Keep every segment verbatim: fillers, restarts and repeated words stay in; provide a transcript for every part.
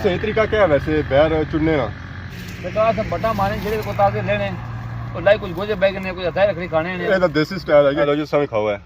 صحیح طریقہ کیا ہے ویسے بیر چننے نا؟ تے کہا اساں بٹا مارنے، جیڑے کو تازے لینے، او لائی کچھ گوجے بہ گنے، کچھ ہتھے رکھڑی کھانے نے۔ اے تاں دیسی سٹائل ہے جی۔ لو جی، اساں وی کھاؤ ہے۔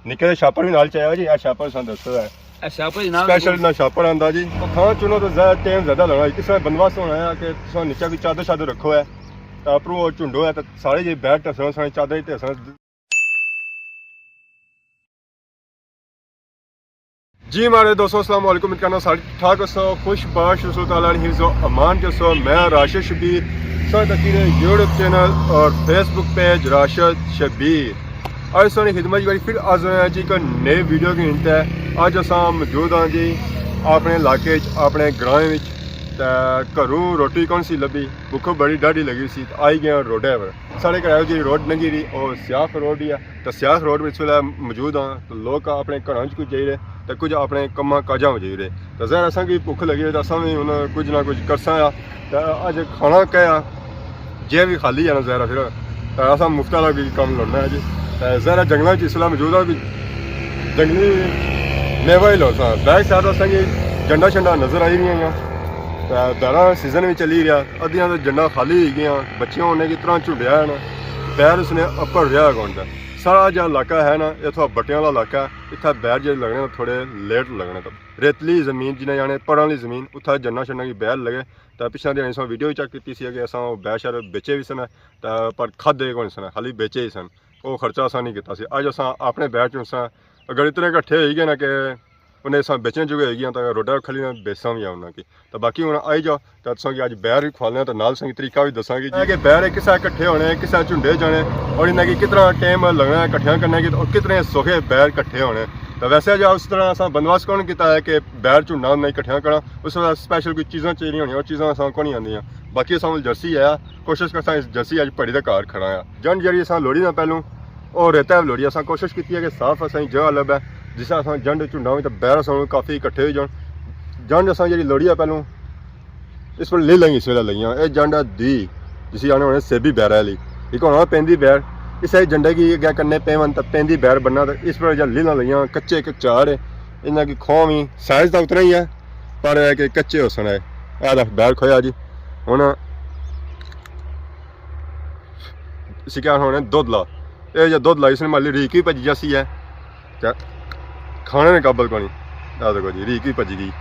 نکے جے شاپر وی نال چایا جی، اے شاپر ساں دسو ہے۔ اے شاپر جناب۔ سپیشل نہ شاپر آندا جی۔ او کھانا چنو تے زیادہ ٹائم زیادہ لگنا۔ اس طرح بندوبست ہونا ہے کہ تساں نکا کوئی چادر شادر رکھو ہے، تاں اپروں او جھنڈو ہے، تاں سارے جے بیر ٹسن، سارے چادر ٹسن۔ جی ماڑے دوستو، السلام علیکم، امید کرنا سارے ٹھیک ٹھاک ہوسو، خوش باش ہوسو، تعالیٰ نے حفظ و امان چ ہوسو۔ میں راشد شبیر، سارے تکی رہے یوٹیوب چینل اور فیس بک پیج راشد شبیر۔ اج سارے خدمت وچ پھر حاضر ہیں جی ایک نئے ویڈیو کے انت ہے۔ اج اساں موجود ہاں جی اپنے علاقے وچ، اپنے گراں وچ، تے گھروں روٹی کون سی لبھی، بھوک بڑی ڈاڈھی لگی سی، آئی گئے ہاں روڈے پر۔ سارے گھر جی روڈ لنگھی رہی، او سیاخ روڈ ہی ہے۔ تے سیاخ روڈ وچ اس ویلے موجود ہاں، تے لوک اپنے گھراں وچ کچھ جائی رہے، تے کچھ اپنے کماں کاجاں وچ جائی رہے۔ تے ظاہر اساں کی بھوک لگی ہوئی، تے اساں وی ہن کچھ نہ کچھ کرساں آ۔ تے اج کھانا کیا آ؟ جیب وی خالی ہے نا ظاہر ہے پھر۔ تے اساں مفت والا کوئی کم لوڑنا ہے جی۔ تے ظاہر ہے جنگلاں وچ اس ویلے موجود ہاں، کوئی جنگلی میوہ ہی لوڑساں۔ بیک سائیڈ اساں کی جنڈا شنڈا نظر آئی رہیاں۔ تے بیراں سیزن وی چلی رہیا، ادھیاں تے جنڈاں خالی ہوئی گیاں، بچیاں ہونے کی طرح جھنڈیا ہے نا، بیر اس نے اپر رہیا کون تے۔ سارا جیہا علاقہ ہے نا، اتھا بٹیاں والا علاقہ ہے، اتھا بیر جیہڑے لگنے نا تھوڑے لیٹ لگنے۔ تے ریتلی زمین جنہیں جانے پڑاں والی زمین، اتھا جنڈاں شنڈاں کی بیر لگے۔ تے پچھلے دن اساں ویڈیو وی چیک کیتی سی کہ اساں او بیر شیر بیچے وی سن، تے پر کھادے کون سن، خالی بیچے ہی سن۔ او خرچہ اساں نہیں کیتا سی۔ اج اساں اپنے بیر چنساں، اگر اتنے کٹھے ہوئی گئے نا کہ انہیں اساں بیچنے جوگے ہوئی گئے تاں روڈا کھلی نہ بیچساں وی انہاں کی۔ تاں باقی ہن آئی جاؤ، تاں تساں کی اج بیر وی کھوالنے آں، تاں نال تساں کی طریقہ وی دساں گے جی کہ بیر کسا کٹھے ہونے، کسا جھنڈے جانے، اور انہاں کی کتنا ٹائم لگنا ہے کٹھیاں کرنے کی، اور کتنے سوکھے بیر کٹھے ہونے۔ تاں ویسے جا اس طرح اساں بندوبست کون کیتا ہے کہ بیر جھنڈاں نہیں کٹھیاں کرنا، اس واسطے سپیشل کوئی چیزاں چاہیدیاں ہونیاں، او چیزاں اساں کونی آندیاں۔ باقی اساں جرسی ہے، کوشش کرساں اس جرسی اج پڑی دے گھر کھڑا آں۔ جنڈ جیہڑی اساں لوڑی نا پہلوں، او ریتا وی لوڑی، اساں کوشش کیتی ہے کہ صاف اساں کی جگہ لبھے، جس اساں جنڈ جھنڈاں وچ تے بیر اساں کافی اکٹھے ہوئی جان۔ جنڈ اساں جیہڑی لوڑی ہے پہلوں، اس پر لے لیں اس ویلے لگیاں۔ اے جنڈ ہے دی، جسی آنے ہونے سیبی بیر آلی۔ ایک ہونا پیندی بیر، اس جنڈے کی اگے کنے پیون تے پیندی بیر بننا، تے اس پر جا لیلاں لگیاں، کچے کچاڑ ہے، انہاں کی کھوہ وی سائز تاں اتنا ہی ہے، پر اے کہ کچے ہوسن ہے۔ اے دیکھ بیر کھویا جی۔ ہن اسی کیا ہونے دودھ لا۔ اے جو دودھ لائی اس نے مالی ریک وی بھجی جاسی ہے۔ تے کھانے نے قابل کونی۔ اے دیکھو جی، ریک وی بھجی گئی۔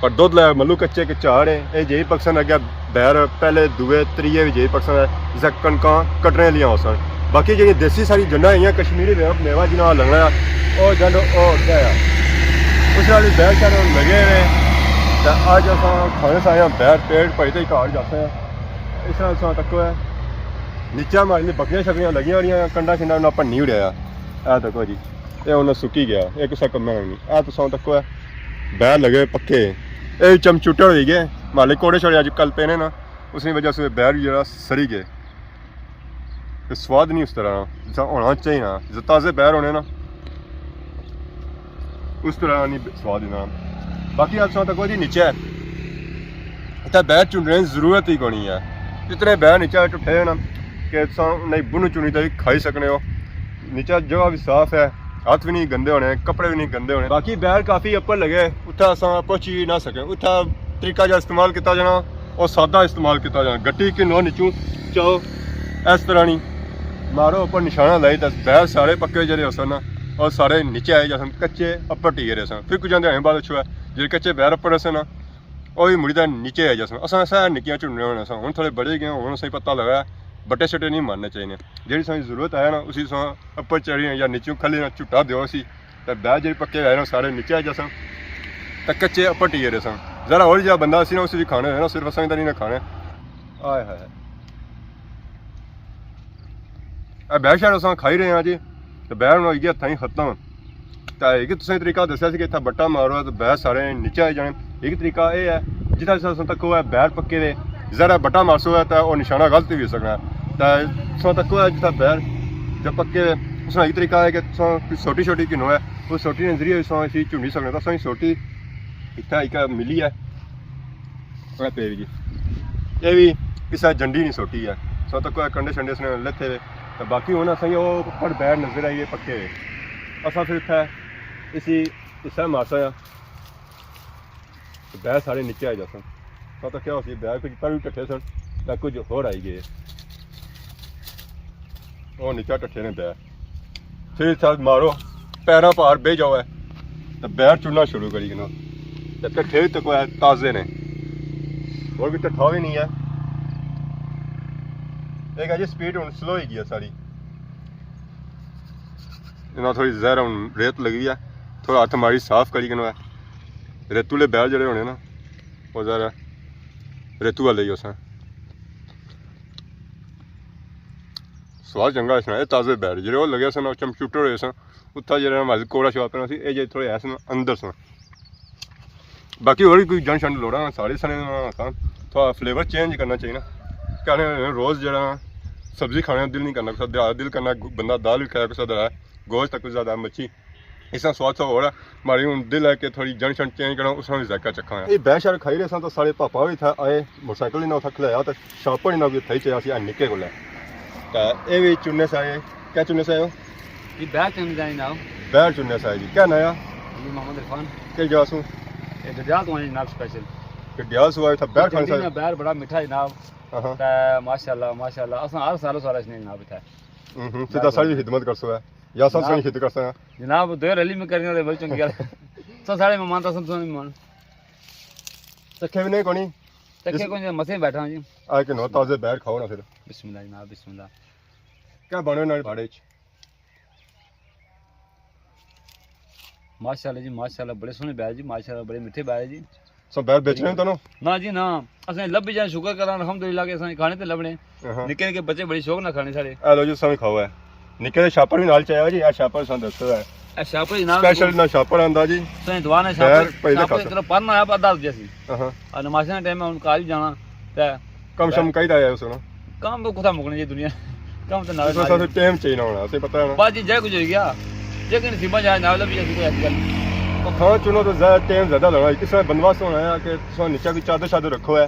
پر دودھ لایا ملو کچے کچاڑ ہے۔ اے جے پکسن اگے بیر پہلے دوے تریے وی جے پکسن ہے۔ جسے کنکاں کٹنے لیاں ہوسن۔ باقی جیہڑی دیسی ساری جنڈاں ہیاں کشمیری میوہ جنہاں لگنا ہے، او جنڈ او کیا ہے۔ اس نال بیر شیر لگے ہوئے۔ تے اج اساں کھانے ساریاں بیر پیٹ بھری تے گھر جاساں۔ اس طرح تساں تکو ہے، نیچے ماڑی بکریاں شکریاں لگیاں ہوئیاں، کنڈا شنڈا انہاں بھنی اڑیا۔ اے تکو جی، اے ہن سکی گیا، اے کسا کمے نا نہیں۔ اے تساں تکو ہے، بیر لگے پکے، اے چمچوٹر ہوئی گئے، ماڑے کوڑے شوڑے اج کل پینے نا، اس نی وجہ سے بیر وی جیہڑا سری گئے۔ تے سواد نہیں اس طرح جسا ہونا چاہیے نا، جسا تازے بیر ہونے نا، اس طرح نہیں سواد دینا۔ باقی اج تساں تکو جی نیچے، اتھا بیر چنڈنے نی ضرورت ہی کونی ہے۔ اتنے بیر نیچے ٹٹے نا کہ تساں انہیں بنو چنی تے وی کھائی سکنے ہو۔ نیچے جگہ وی صاف ہے، ہتھ وی نہیں گندے ہونے، کپڑے وی نہیں گندے ہونے۔ باقی بیر کافی اپر لگے، اتھا اساں پہنچی نہ سکے۔ اتھا طریقہ جا استعمال کیتا جانا، او سادہ استعمال کیتا جانا۔ گٹی کنو نیچوں چاؤ، اس طرح نہیں مارو اپر نشانہ لائی تے بیر سارے پکے جیہڑے ہوسن نا، او سارے نیچے آئی جاسن، کچے اپر ٹیے رہسن۔ پھر کچھ آندے ہمیں بعد اچھو ہے، جیہڑے کچے بیر اپر رہسن نا، او وی مڑی تے نیچے آئی جاسن۔ اساں اساں نکیاں چنڈنے ہونے ساں، ہن تھوڑے بڑے گئے، ہن اساں کی پتہ لگا ہے، بٹے شٹے نہیں مارنے چاہیے۔ جیہڑی تساں کی ضرورت ہے نا، اسی تساں اپر چڑھی یا نیچوں کھلی نا جھٹا دیو اسی۔ تے بیر جیہڑے پکے ہوئے نا سارے نیچے آئی جاسن، تے کچے اپر ٹیے رہسن۔ ذرا ہور جیہا بندہ سی نا، اسی وی کھانے ہوئے نا، صرف اساں کی تے نہیں نا کھانے۔ آئے ہائے۔ اے بیر شیر اساں کھائی رہے ہاں جی، تے بیر ہن ہوئی گیا ہتھاں ہی ختم۔ تے ایک تساں طریقہ دسیا سی کہ اتھا بٹا مارو تے بیر سارے نیچے آئی جانے۔ ایک طریقہ اے ہے، جتھا تساں تکو ہے بیر پکے دے، ذرا بٹا مارسو ہے تے او نشانہ غلط وی ہو سکنا ہے۔ تے تساں تکو ہے جتھا بیر جب پکے دے، اس نا ایک طریقہ ہے کہ تساں کوئی سوٹی شوٹی کنو ہے، اس سوٹی نے ذریعے تساں اسی چنڈی سکنے۔ تساں سوٹی اتھا ایک ملی ہے، اے پے وی جی، اے وی کسے جنڈی نی سوٹی ہے۔ تساں تکو ہے کنڈے شنڈے اس نے لیتے وے۔ تے باقی ہن اساں کی او اپر بیر نظر آئی ہے پکے ہوئے۔ اساں پھر اتھا اسی حصہ مارساں آ۔ بیر سارے نیچے آئی جاسن۔ پتہ کیا ہوسی، بیر کچھ پہلے ٹٹھے سن، تے کچھ ہور آئی گئے۔ او نیچے ٹٹھے نے بیر۔ پھر اتھا مارو، پیراں پار بہی جاؤ ہے، تے بیر چننا شروع کری گھنو۔ تے ٹٹھے وی تکو تازے نے، ہور کوئی ٹٹھا وی نہیں ہے۔ ایک ہے جی سپیڈ ہن سلو ہوئی گئی ہے ساری۔ انہاں تھوڑی زہر ہن ریت لگی ہے، تھوڑا ہتھ ماری صاف کری گھنو ہے۔ ریتولے بیر جڑے ہونے نا، او ذرا ریتو والے ہی ہوسن۔ سواد چنگا ہوسن، اے تازے بیر جڑے او لگے سن، او چمچوٹر ہوئے سن۔ اتھا جڑا نا ماڑے کوڑا شوا پینا سی، اے جے تھوڑے ایسے نا اندر سن۔ باقی ہور وی کوئی جن شن لوڑا نا، سارے سنے نا آکھاں، تھوڑا فلیور چینج کرنا چاہیے نا۔ کہنے روز جڑا نا سبزی کھانے نا دل نہیں کرنا، کسا دل کرنا بندہ دال وی کھائے، کسا دا گوشت تک زیادہ مچھی۔ اس طرح سواد سا ہور ہے۔ ماڑی ہن دل ہے کہ تھوڑی جن شن چینج کراں، اس نا وی ذائقہ چکھاں۔ اے بیر شیر کھائی رہے ساں تاں ساڑے پاپا وی اتھا آئے، موٹر سائیکل انہاں اتھا کھلایا تے شاپر انہاں وی اتھا ہی چایا سی نکے کولے۔ تے اے وی چننے سا اے۔ کیا چننے سا اے او؟ یہ بیر چننے جانے جناب۔ بیر چننے سا اے جی۔ کیا ناں آ؟ جی محمد عرفان۔ کس جگہ سوں؟ اے ڈڈیال تو آئے جناب سپیشل۔ ڈڈیال سوں آئے اتھا بیر کھانے سا؟ ڈڈیال نا بیر بڑا میٹھا جناب۔ ہاں ہاں۔ تے ماشاءاللہ، ماشاءاللہ، اساں ہر سال سال اچھنے جناب اتھا۔ ہوں ہوں، سیدھا ساری خدمت کرسو ہے۔ یا سب جناب، ساری خدمت کرساں۔ جناب، دو رلی میں کرنے تے بڑی چنگی گل۔ سو سارے مہمان، تاں سب سارے مہمان۔ چکھے وی نہیں کونی۔ چکھے اس کوئی نہیں، مسے بیٹھا ہاں جی۔ آ کے نو تازے بیر کھاؤ نا پھر۔ بسم اللہ جناب، بسم اللہ۔ کیا بنے نال باڑے چ؟ ماشاءاللہ جی، ماشاءاللہ، بڑے سوہنے بیر جی، ماشاءاللہ، بڑے میٹھے بیر جی۔ سو بیر بیچنے ہو تانوں؟ نہ جی نہ، اساں لبھی جان شکر کراں الحمدللہ کہ اساں کھانے تے لبنے۔ ہاں۔ نکے نکے بچے بڑی شوق نہ کھانے سارے۔ اے لو جی، اساں وی کھاؤ ہے۔ نکے دے شاپر وی نال چایا جی، اے شاپر ساں دسو ہے۔ اے شاپر جناب، سپیشل نہ شاپر آندا جی۔ ساں دعا نے بیر شاپر، پہلے شاپر کھا چلو پرنا آیا، پر دس بجے سی۔ ہاں۔ اور نمازاں ٹائم ہے، ہن کال جانا۔ تے کم شم کئی دا ہے اس نا؟ کم تو کتھا مکنے جی دنیا۔ کم تو نہ اس واسطے ٹائم چاہیے ہونا، اسے پتہ ہے نا۔ بس جی، جے کچھ ہوئی گیا، جے کہ نصیباں جائے نہ لبھی جاسی کوئی ایسی گل نہیں۔ او کھانا چنو تو زیادہ ٹائم زیادہ لگنا، اس طرح بندوبست ہونا ہے کہ تساں نیچے کوئی چادر شادر رکھو ہے،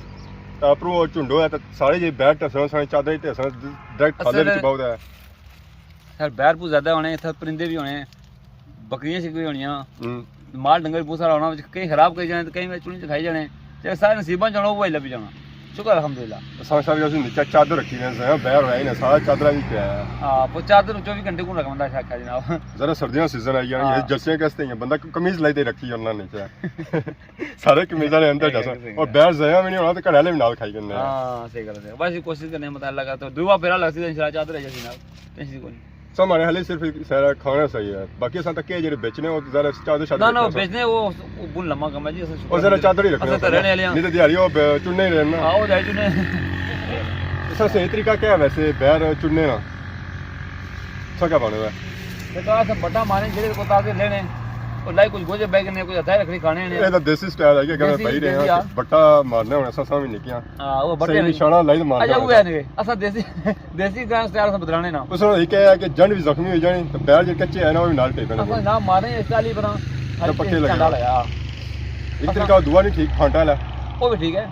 تے اپروں او جھنڈو ہے، تے سارے جے بیر ٹسنا، سارے چادر ہی ٹسنا، ڈائریکٹ کھالے اصل وچ بہت ہے۔ خیر، بیر بہت زیادہ ہونے، اتھے پرندے بھی ہونے، بکریاں شکریاں ہونیاں، ہوں۔ مال ڈنگر بہت سارا ہونا، وچ کہیں خراب کری جانے تے کہیں وچ چنی چ کھائی جانے، تے سارے نصیباں چ ہونا، وہ لبھی جانا۔ شکر الحمدللہ۔ اساں سارے اسی نیچے چادر رکھی نے، زیادہ بیر ہویا ہی نہ، سارا چادر وچ پیا ہے۔ ہاں، پر چادر چوبی گھنٹے کون رکھنا ہے، آکھیا جناب۔ ذرا سردیاں سیزن آئی جانا، ہاں۔ یہ جرسیاں کس تے ہیں، بندہ قمیض لائی تے رکھی جانا نیچے۔ سارے قمیضاں نے اندر جاساں۔ صحیح گل ہے۔ اور بیر ضائع بھی نہیں ہونا تے گھر والے بھی نال کھائی جانے۔ ہاں، صحیح گل ہے۔ بس کوشش کرنے مطلب لگا تو دعا پھیرا لگسی تے انشاءاللہ چادر ہے جاسی نال۔ ٹینشن کوئی نہیں۔ سو ہمارے حالے صرف سارا کھانا صحیح ہے، باقی اساں تک یہ جڑے بیچنے وہ ذرا چادر شادر نہ، نہ، رکھنا سا۔ بیچنے وہ، وہ بن لما کم ہے جی، اساں شکر اور ذرا ہے۔ چادر ہی رکھنا اساں سا۔ تو رہنے والے ہاں۔ نہیں تو دیہاڑی وہ ب-، چننے ہی رہنا۔ ہاں، وہ دیہاڑی چننے۔ اساں صحیح طریقہ کیا ہے ویسے بیر چننے نا؟ سا کیا بنے ہوئے؟ تے کہا اساں بٹا مارنے جڑے کو تازے لینے، وہ لائی کچھ گوجے بہ گنے، کچھ ہتھے رکھڑی کھانے نے۔ یہ تو دیسی سٹائل ہے کہ اگر دیسی، بھائی رہے دیسی ہیں، آ۔ بٹا مارنا ہونا، اساں سامنے نکیاں۔ ہاں، وہ بٹے صحیح نے۔ نشانہ لائی تے مارنا اچھا، ہونا۔ وہ ہے نے، اساں دیسی دیسی طرح سٹائل اساں بدلانے نا۔ اس وقت یہ کہا کہ جنڈ بھی زخمی ہو جانی، تو بیر جے کچے ہیں نا، وہ بھی نال ٹے پینے۔ اساں نہ مارے اس چالی پر، تو پکے لگے۔ ٹھنڈا لگا۔ ایک طریقہ دوا نہیں ٹھیک، پھانٹا والا۔ وہ بھی ٹھیک ہے۔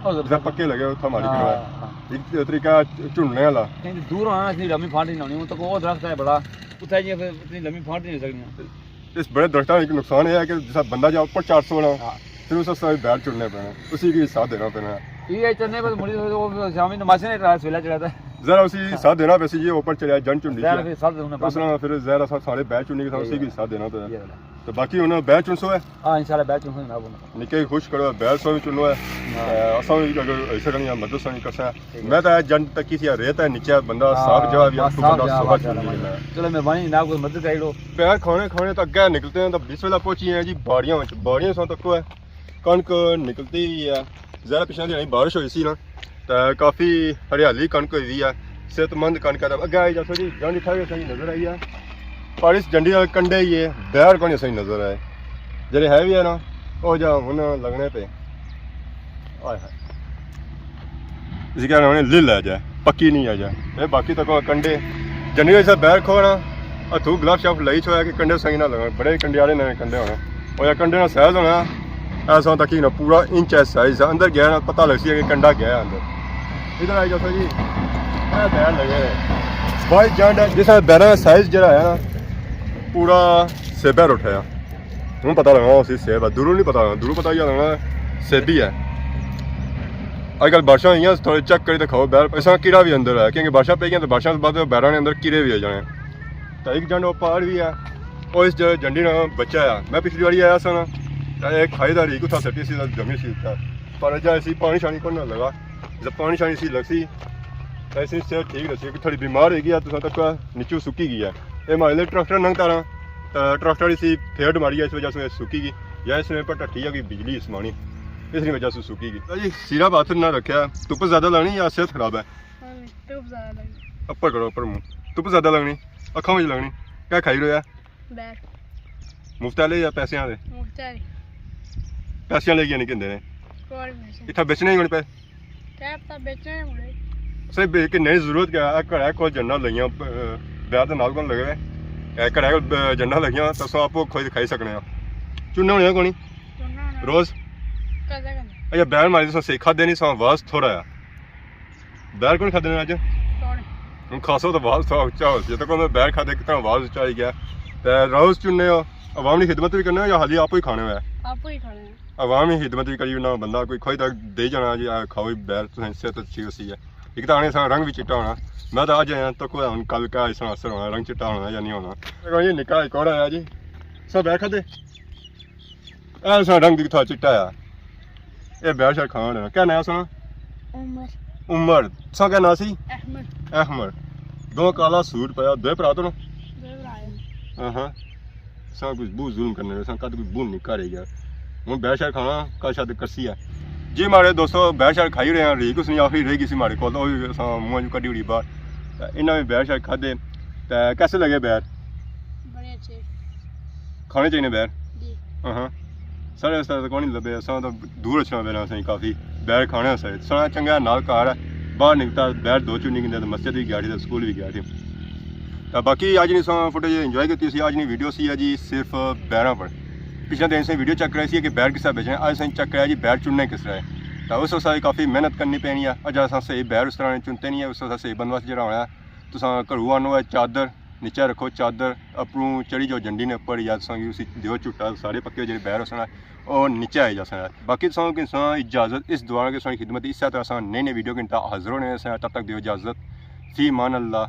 وہ جیسا پکے لگے، اتھا ماری کرو ہے۔ ہاں۔ ایک طریقہ جھنڈنے والا۔ کہیں دور آنا، اتنی لمبی پھانٹ نہیں ہونی، وہ تو وہ درخت ہے بڑا، اتھا جی پھر اتنی لمبی پھانٹ نہیں ہو سکنی۔ اس بڑے درختاں نا ایک نقصان یہ ہے کہ جیسا بندہ جا اوپر چڑھ سونا، ہاں۔ پھر اس واسطے بیر چننے پینے، اسی کی ساتھ دینا پینا۔ یہ چننے پر مڑی وہ شامی نمازیں نے رات ویلا چڑھا تھا۔ ذرا اسی ہاں۔ ساتھ دینا پیسی جی، اوپر چڑھیا جن چنڈی ذرا چڑھیا۔ پھر ساتھ دینا اس پینا۔ طرح پھر ذرا سا سارے بیر چنڈی گے، یہ اسی کی والا۔ ساتھ دینا پینا۔ یہ والا۔ تو باقی انہاں بیر چنسو ہے۔ ہاں، انشاءاللہ بیر چنسو جناب انہاں۔ نکے خوش کرو، بیر سو بھی چنو ہے۔ ہاں۔ تے اساں بھی اگر ایسے کرنی ہے، مدد سانی کرسا ہے۔ ٹھیک ہے۔ میں تو جن تک کسی ریت ہے نیچے بندہ ہاں، صاف جگہ بھی بس آپ کو صاف بندہ جگہ، صبح ماشاءاللہ، چنی ہے۔ ماشاءاللہ۔ چلو مہربانی جناب، کوئی مدد کرائی لو۔ بیر کھانے کھانے تو اگے نکلتے ہیں تو بسم اللہ پہنچی ہیں جی باڑیاں وچ۔ باڑیاں سو تک ہے، کنک نکلتی ہی ہے۔ ذرا پچھلے دن بارش ہوئی سی نا، تے کافی ہریالی کنک ہوئی ہوئی ہے، صحت مند کنک ہے۔ اگے آئی جاسو جی، جنڈ اتھا بھی صحیح نظر آئی ہے، پر اس جنڈی والے کنڈے ہی ہے، بیر کونی صحیح نظر آئے۔ جڑے ہے بھی ہے نا، او جا ہن لگنے پے۔ آئے ہائے۔ اسی کہنا انہیں لل ہے جائے، پکی نہیں ہے جائے۔ اے باقی تک کنڈے، جنڈی والے سے بیر کھو نا، اتھو گلف شف لائی چھوڑا کہ کنڈے صحیح نہ لگن، بڑے کنڈے آلے نویں کنڈے ہونے۔ او یا کنڈے نا سائز ہونا، ایسا تقریباً پورا انچ ہے سائز، اندر گیا نا پتہ لگ سی کہ کنڈا گیا ہے اندر۔ ادھر آئی جاسو جی، اے بیر لگے ہوئے۔ بائی جنڈ ہے، جس طرح بیراں نا سائز جڑا ہے نا، پورا سیبا روٹا ہے۔ ہن پتہ لگنا اسی سیب ہے، دوروں نہیں پتہ لگنا، دوروں پتہ یہ لگنا سیب ہی ہے۔ اج کل بارشاں ہوئی ہیں، تھوڑے چیک کری تے کھاؤ بیر، اس طرح کیڑا بھی اندر ہے، کیونکہ بارشاں پئی گیاں تے بارشاں بعد بیراں نے اندر کیڑے بھی ہو جانے۔ تے ایک جنڈ او پار بھی ہے، او اس جنڈی نا بچہ ہے۔ میں پچھلی واری آیا سا نا، تے ایک کھائی دا ریک اتھا سٹی سی، جمی سی اتھا۔ پر اجا اسی پانی شانی کوئی نہ لگا، جب پانی شانی سی لگسی، تے اسی صحت ٹھیک رہسی، کہ تھوڑی بیمار ہوئی گیا، تساں تک نیچو سکی گیا۔ اے ماڑے لے ٹریکٹر ننگ تاراں، تے ٹریکٹر اسی پھیٹ ماری، اس وجہ سے سکی گئی، یا اس نے پر ٹٹھی یا کوئی بجلی اسمانی، اس نے وجہ سے سکی گئی۔ جی، سیرا باتھ نہ رکھیا، دھپ زیادہ لانی یا صحت خراب ہے؟ ہاں، دھپ زیادہ لگی۔ اپر کرو، اپر منہ۔ دھپ زیادہ لگنی، اکھاں وچ لگنی۔ کیا کھائی رہے؟ بیر۔ مفت والے یا پیسے والے؟ مفت والے۔ پیسے والے کیا نہیں کہندے نے؟ کون پیسے؟ اتھا بیچنے ہی کون پے؟ کیا پتہ بیچنے ہی ہونے۔ صحیح، بے-، کہ نہیں ضرورت کیا ہے؟ گھر کول جنڈا لگیاں، ب-، بیر دے نال کون لگے ہوئے؟ اے گھر کول ب-، جنڈا لگیاں، تو سو آپ کھوئی کھائی سکنے ہاں۔ چننا ہونے کونی؟ چننا ہونا۔ روز؟ کدے کدے۔ اچھا، بیر ماری تو سیکھا دے نہیں، سو آواز تھوڑا ہے۔ بیر کون کھادے نے اج؟ کون؟ ہن خاصا تو آواز تھا اچا ہو سی، تو کون بیر کھادے کتنا آواز اچا ہی گیا۔ تے روز چننے ہو، عوام نی خدمت بھی کرنے ہو یا خالی آپ ہی کھانے ہو؟ آپ ہی کھانے ہیں۔ عوام نی خدمت بھی کری نہ بندہ کوئی کھوئی تک دے جانا جی، آ کھاؤ بیر، تساں صحت اچھی ہوسی ہے۔ ایک تو آنے سا رنگ بھی چٹا ہونا۔ میں تو اج آیا تو کوئی ہن کل کا اس طرح اثر ہونا، رنگ چٹا ہونا یا نہیں ہونا۔ یہ نکا ایک اور آیا جی۔ سب بیر کھادے؟ اے سا رنگ دکھتا چٹا ہے۔ اے بیر شیر کھان ہے۔ کیا ناں ہے سا؟ عمر۔ عمر۔ سا کیا ناں سی؟ احمد۔ احمد۔ دو کالا سوٹ پایا، دو بھرا تو نا؟ دو بھرا ہے۔ ہاں ہاں۔ سا کوئی بہت ظلم کرنے، سا کد کوئی بہت نہیں کرے یار۔ ہن بیر شیر کھانا، کل شاید کرسی ہے۔ جی ماڑے دوستو، بیر شیر کھائی رہے ہیں، ریک اس نے آخری رہ گئی سی ماڑے کول، تو او وی اساں منہ چوں کڈی اوڑی باہر۔ تے انہاں وی بیر شیر کھادے۔ تے کیسے لگے بیر؟ بڑے اچھے۔ کھانے چاہیے بیر؟ جی۔ ہاں ہاں۔ ساڑے واسطے تو کوئی نہیں لبے، اساں تو دور اچھنا پینا، اساں کافی بیر کھانے واسطے۔ ساڑا چنگا نال گھر ہے، باہر نکلتا بیر دو چونی گھنٹے تے مسجد بھی گیا سی تے سکول بھی گیا سی۔ تے باقی اج نی اساں فوٹیج انجوائے کیتی سی، اج نی ویڈیو سی ہے جی صرف بیراں پر۔ پچھلے دن اساں ویڈیو چیک کرائی سی کہ بیر کس طرح بیچنے، اج اساں چیک کرایا جی بیر چننے کس طرح ہے۔ تے اس واسطے کافی محنت کرنی پینی ہے، اج اساں صحیح بیر اس طرح نے چنتے نہیں ہے، اس واسطے صحیح بندوبست جیڑا ہونا ہے۔ تساں گھروں آنو ہے چادر، نیچے رکھو چادر، اپروں چڑھی جاؤ جنڈی نے اپر یا تساں کی اسی دیو جھٹا، سارے پکے جیڑے بیر ہوسن او نیچے آئی جاسن۔ باقی تساں کی تساں اجازت اس دعا کہ تساں کی خدمت اسے طرح اساں نئی نئی ویڈیو گھنٹہ حاضر ہونے سے، تب تک دیو اجازت، فی امان اللہ۔